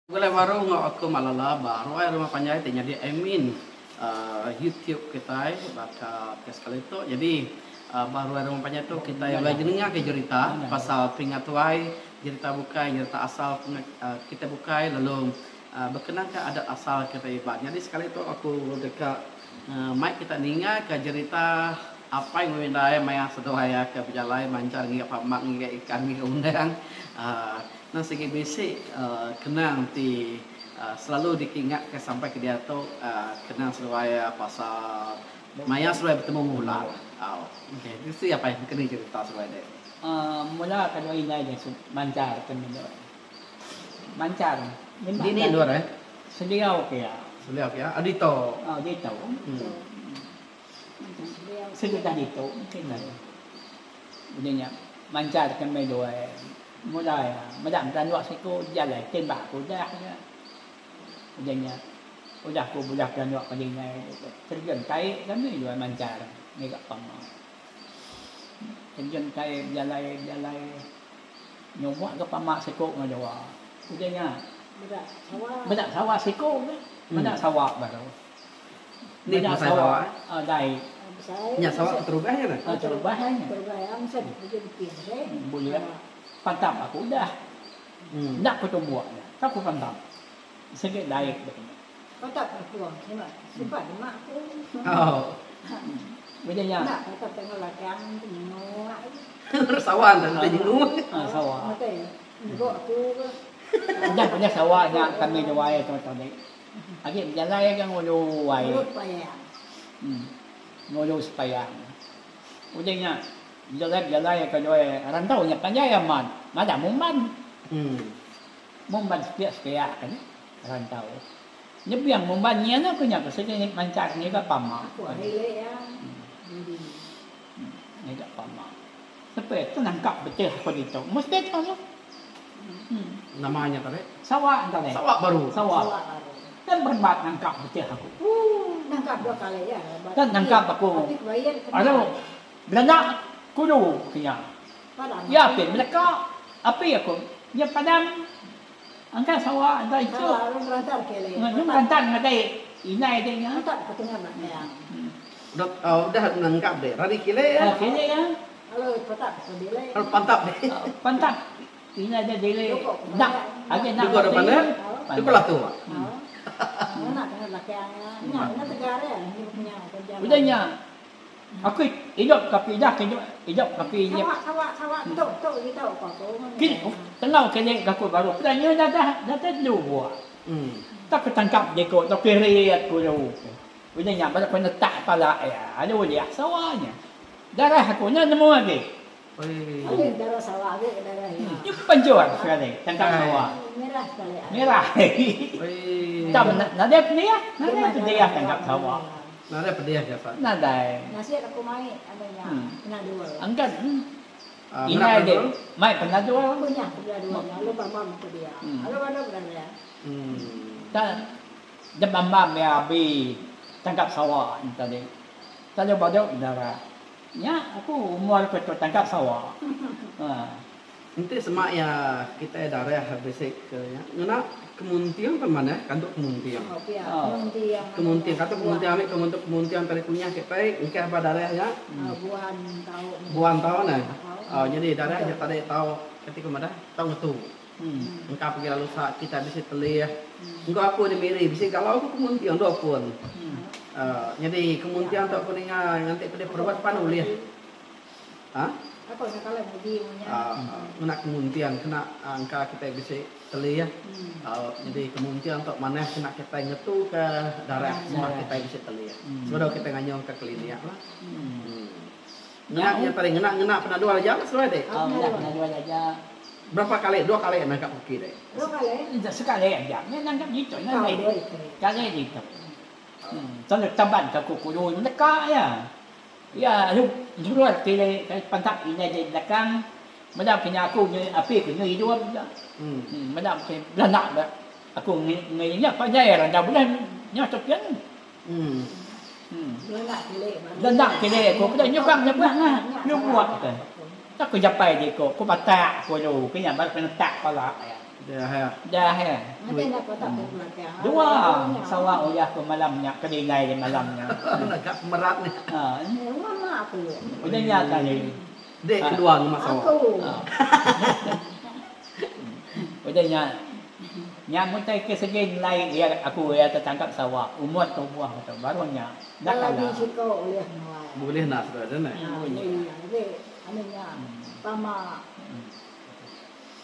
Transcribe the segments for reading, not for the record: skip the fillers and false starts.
Begulai baru enggau aku Malala ba ruai rumah panjai ti nyadi admin YouTube kitai baka ke sekali tu. Nyadi ba ruai rumah panjai tu kitai ulih nyenengah ke jerita pasal pingat tuai, jerita bukai, jerita asal kitai bukai lalu bekenang ka adat asal kitai Iban. Nyadi sekali tu aku deka mai kita ninga ka jerita apai enggau indai maya seduai iya ke bejalai manchar ngiga pamak ngiga ikan ngiga undang. Endang sigi bisi kenang ti selalu dikingatka sampai ke diatu kenang seduai iya pasal maya seduai betemu enggau ular. Au. Okey, bisi apai keni cherita seduai deh. Mula ka dua indai deh manchar ke meh deh. Manchar. Dini endur eh? Seliau ke iya. Seliau ke iya. Ditu. Au ditu. Sedudah ditu mungkin. Udah nya manchar ke meh dua. Mula iya meda betandu siku jalai timbak ku udah nya. Udah nya udah ku bulih betandu ke dingai terjun kai kami dua manchar ngiga pama. Terjun kai bejalai bejalai nyubok ga pama siku enggau dua. Udah nya meda sawa siku ga meda sawa baru. Ni Meda besai sawa sawa eh? dai. Nya sawa keterubah nya neh. Keterubah nya. Bulih pantap aku udah. Enda ku tumbuk nya. Tau ku pantap. Sigi dai deh nya. Oh. Udah nya. Sawa enda enti nyengu. Sawa. Udah punya sawa nya kami duai tu tadi. Agi bejalai ga ngulu ai. Ngulu sepayang. Udah nya bejalai bejalai ka duai rantau nya panjai amat madah mumban. Mumban sepiak sepiak ka nya rantau. Nyebing mumban nyin ku nya ku sigi manchar ngiga pama. Ngiga pama. Sepe tu nangkap betih aku ditu. Mesti tu alu. Nama nya tadi? Sawa tadi. Sawa baru. Sawa. Kan berembat nangkap betih aku. Nangkap dua kali ya. Kan nangkap aku. Alu belanak kudu ke nya. Ya api meleka api aku nya padam. Angkat sawa enda isu. Nyu merantar ngagai indai dek nya. Udah udah nangkap dek rari kile ya. Kile ya. Lalu pantap dek. Pantap indai dek dile enda agi enda Cukup depan dek. Cukup lah tu. Udah nya Aku idup ka pidah ke idup ka pi nya. Kin tengau ke nya aku baru peda nya dah dah telu buah. Tak ku tangkap diko tok pirit ku lu. Udah nya baru ku netak pala iya alu ulih sawa nya. Darah aku enda nemu agi. Nya penjur sekali tangkap sawa. Merah agi. Tak nadai pedih nadai pedih tangkap sawa. Nadai pedih ke sa. Nadai. Engka indai dik mai penadul. Tak debambam iya abi tangkap sawa nya tadi. Tadi badu bedara. Nya aku umur aku tu tangkap sawa. Enti sema iya kitai darah bisi ke nya ngena kemunting pan manah kantu kemunting. Kemunting kantu kemunting ami ke untuk kemunting tadi kunyah kitai engkah ba darah nya. Buan tau neh. Nyadi darah nya tadi tau kati ku madah tau ngetu. Engka pegi lalu sa kitai bisi telih. Enggau aku di Miri bisi galau ku kemunting dua pun. Nyadi kemunting tu aku ninga nganti pedih perubat pan ulih. Ngena kemunting kena engka kitai bisi teli nyadi kemunting tu manah kena kitai ngetu ka darah sema kitai bisi teli sebedau kitai nganyung ka klinik lah. Ngena nya tadi ngena ngena penadul aja lah seduai ti. Berapa kali dua kali nangkap kaki deh. Sekali aja nya nangkap ditu nadai kali ditu. Tang taban ka ku kudu neka iya. Iya alu nyurut ti pantap indai di belakang meda ke nya aku api ku nyu idup ja. Meda ke belanak ba aku ngi nya panjai randau bulan nya tu pian. Belanak kili aku peda nyukang lebuh ngah nyubuk ke. Tak ku japai diko ku batak ku alu ke nya baru ku netak pala iya. Dah ya. Dah ya. Dua sawa udah ku malam nya ke nilai di malam nya. Naka pemerat nya. Ha. Udah nya kali. Dek kedua ngema sawa. Udah nya nya mutai ke segi nilai iya aku iya tetangkap sawa umur tubuh tu baru nya enda kala. Bulih enda sudah deh neh.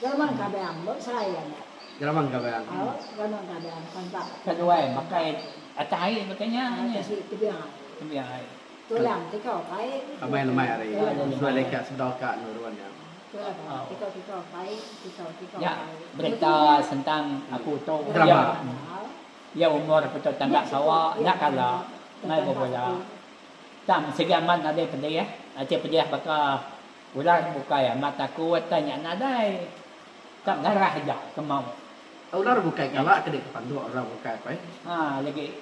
Geramang kabang ba besai anak. Geramang kabang. Au, geramang kabang pantap. Keduai makai atas ai baka nya nya. Bisi tebing ai. Tebing ai. Tulang tikau pai. Amai lemai ari. Seduai leka sebedau ka nurun nya. Tulang tikau tikau pai, tikau tikau Nya pai. berita sentang aku tu Drama. Iya umur aku tu tangga sawa enda kala mai bebula. Tang sigi amat nadai pedih, ati pedih baka Ular bukai amat takut tang nya nadai. Tak darah aja ke mau. Ular bukai kala ke deka panduk orang bukai pai. Ha lagi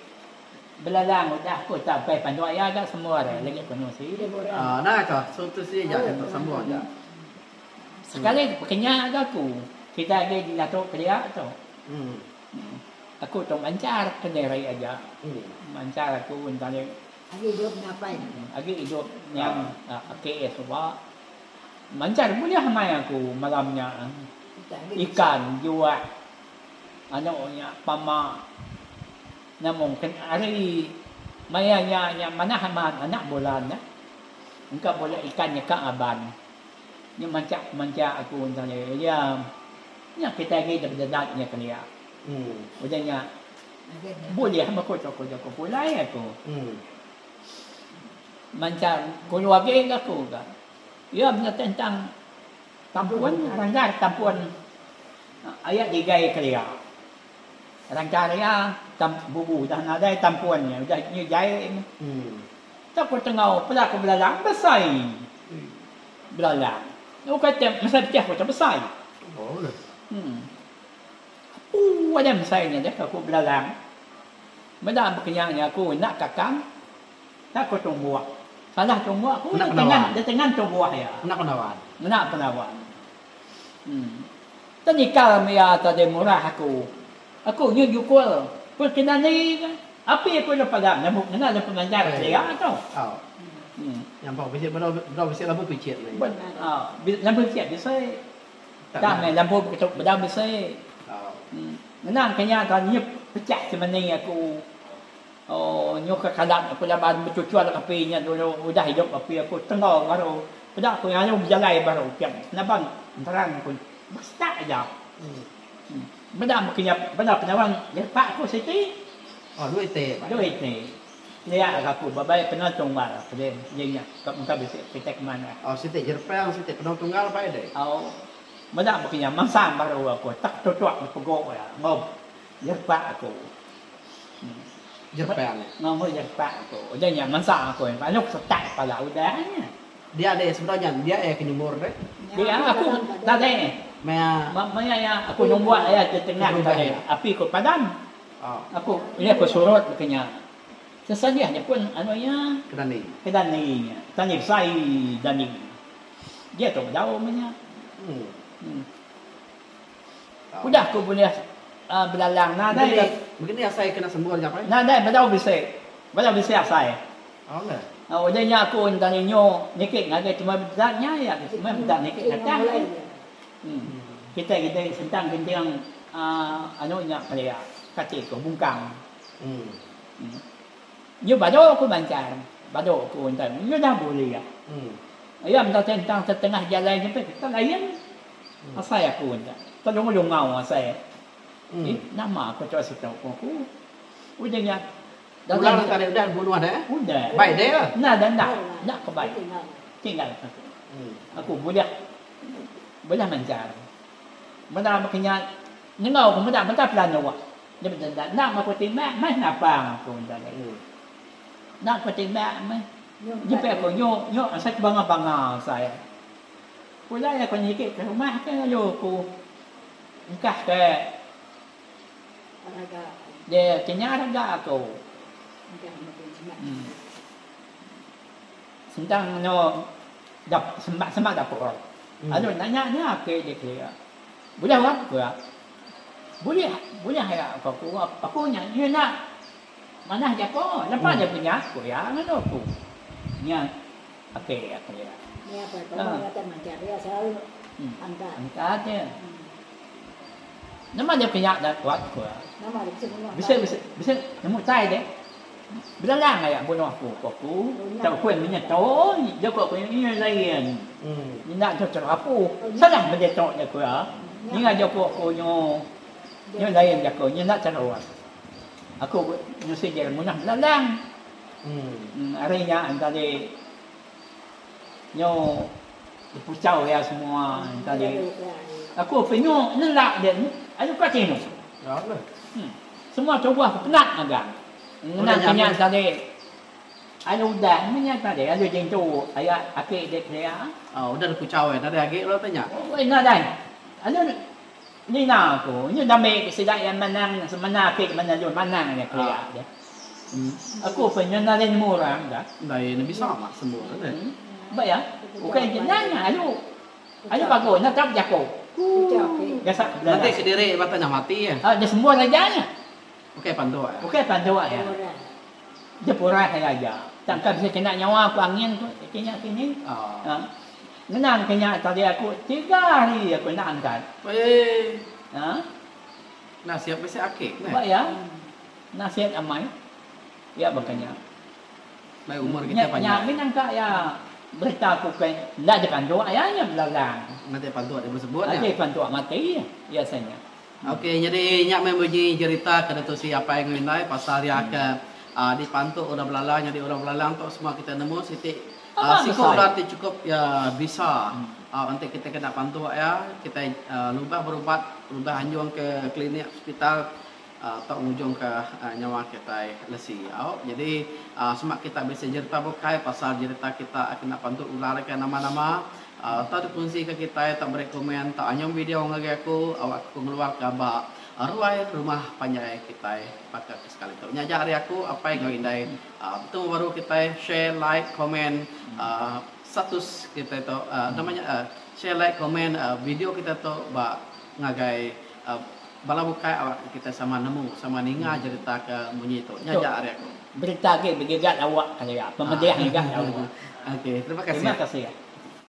belalang udah ku tak ukai panduk iya ga semua re lagi ku nusi. Ha nah ka so tu si aja ke tok sambung aja. Sekali pekenya ga ku kita agi di nyatu kelia tu. Aku tu manchar kediri aja. Manchar aku entah. Agi idup nyapai. Agi idup nyang aki iya suba. Mancar bulih amai aku malam nya. Ikan juak anu nya pama namu ari maya nya nya manah amat anak bulan nya. Engka bulih ikan nyeka aban. Nya manca manca aku entali iya nya kitai agi da bededat nya kelia. Udah nya. Bulih meh ku tu jaku pulai aku. Manchar kulu agi ga aku ga. Iya meda tentang tampun ranggar tampun aya digai kelia. Ranggar iya bubu udah nadai tampun nya udah nyu jai meh. Tak ku tengau peda ku belalang besai. Belalang. Ukai te mesai pecah ku te besai. Apu aja mesai nya deh aku belalang. Meda bekenyang nya aku enda kakang. Tak ku tumbuk. Salah tumbuk aku Ngena deh tengan penawan. deh tengan tubuh iya. Ngena penawan. Ngena penawan. Em. Tenikal mia tadi murah aku. Aku nyu jukul pun kena ni ka. Api aku enda padam nemu ngena enda pengajar kelia tu. Au. Em. Nyampau bisi bedau bedau bisi lampu picit ni. Au, lampu picit bisi. Tang meh lampu beketup bedau bisi. Ngenang ke nya ka nyep pecah semeni aku ooh nyuka kalat aku laban becucur api nya dulu udah idup api aku tengau baru peda aku lalu bejalai baru pia laban terang ku besetak aja. Meda bekenyap bala penawang nyepak aku siti. Oh dua iti. Dua iti. Lia ga aku ba bai penoh tunggal pedih ji nya ka mega bisi kitai ke manah. Oh siti jerpang siti penoh tunggal pai deh. Au meda baka nya mansang baru aku tak tutuk dipego iya enggau jerpak aku. Jerpang. Enggau jerpak aku. Udah nya mansang aku anu setak pala udah nya. Dia deh sebedau nya dia iya ke nyumur deh. Dia aku nadai. Maya. Maya iya aku nyumbuk iya ti tengah tadi api ku padam. Aku ulih aku surut baka nya. Sesadih nya pun anu iya. Kedani. Kedani nya. Tani besai dani. Dia tu bedau meh nya. Udah aku bulih belalang nadai ga. Begini asai kena sembur nya pai. Nadai bedau bisi. Bedau bisi asai. Oh neh. Udah nya aku enda nyu niki ngagai temai bedak nya iya temai bedak niki atas. Kitai gede sentang genting anu nya kelia kati ku bungkang. Nyu badu ku manchar badu ku enta nyu dah bulih. Iya meda sentang setengah jalai nya pun kita lain asai aku enta telungu lungau asai. Eh nama aku tu situ ku aku. Udah nya Ular tadi udah bunuh deh. Udah. Bai deh. Enda enda enda ke bai. Tinggal aku. Aku bulih. Belah manchar. Meda baka nya nyenggau ku meda meda pelanduk. Nya beda enda enda aku timbak meh ngapang aku enda lagi. Enda aku timbak meh. Nyepi aku nyu nyu asai ke banga banga asai. Pulai aku niki ke rumah ke lalu aku engkah ke dia kenyar ga aku. Sentang anu dap semak semak dapur. Lalu nanya nya ake dia kelia. Bulih wak ku iya. Bulih bulih aya ko aku aku nya nya enda manah jako lepa dia punya ku iya nganu aku. Nya ake aku nya. Nya pa ko kata majar iya selalu angkat. Angkat iya. Nama dia punya da kuat ku iya. Nama dia bisi bunuh. Bisi bisi bisi nemu tai deh. Belalang aya bunuh aku ko aku. Tau ku menyeto jako aku nya lain. Enda tu terapu. Salah menyeto nya ku iya. Ninga jako aku nyu nyu lain jako nya enda terus. Aku nusi dia munah belalang. Ari nya tadi nyu dipuchau iya semua tadi. Aku pe nyu nelak dia alu ka tinu. Semua tubuh aku penat magang. Ngena kinya tadi alu udah meh nya tadi alu jintu aya aki dia kelia. Oh udah dikuchau iya nadai agi lalu tanya. Oi nadai. Alu nina aku nyu dambi sida iya manang semana aki mene alu manang iya kelia deh. Aku pun nyu nadai nemu orang ga. Ndai ne bisa amat semua deh. Ba iya ukai jenan nya alu alu bagu enda tau bejaku. Gasak belalang. Enti kediri ba tanya mati iya. Dia semua raja nya. Ukai panduk iya. Ukai panduk iya. Dia purah iya aja. Tang ka bisi kena nyawa ku angin ku kinya kini. Ha. Ngenang kinya tadi aku tiga hari aku enda angkat. Weh. Ha. Nasib bisi aki neh. Ba iya. Nasib amai. Iya baka nya. Bai umur kita panjai. Nya mih nangka iya berita ku ke enda dipanduk iya nya belalang. Enti panduk dia besebut nya. Enti panduk mati iya seh nya. Ok nyadi nya meh munyi jerita ke ditusi apai enggau indai pasal iya ke uhh dipantu orang belalang nyadi orang belalang tu semua kita nemu siti uhh siku ular ti chukup iya bisa uhh enti kita kena pantu iya kitai uhh lubah berubat lubah anjung ke klinik hospital uhh tau ngujung ke nyawa kitai lesi au nyadi uhh sema kita bisi jerita bukai pasal jerita kita kena pantu ular ke nama nama. Tau dikunsi ka kitai tau meri komen tau anyum video ngagai aku awak aku ngeluar ka ba ruai rumah panjai kitai baka ke sekali tu. Nya aja ari aku apai enggau indai betemu baru kitai share like komen status kitai tu nama nya share like komen video kitai tu ba ngagai bala bukai awak ke kitai sama nemu sama ninga jerita ke munyi tu. Nya aja ari aku. Berita agi begiga lawa kali ya pemedih ngiga lawa. Okey terima kasih. Terima kasih.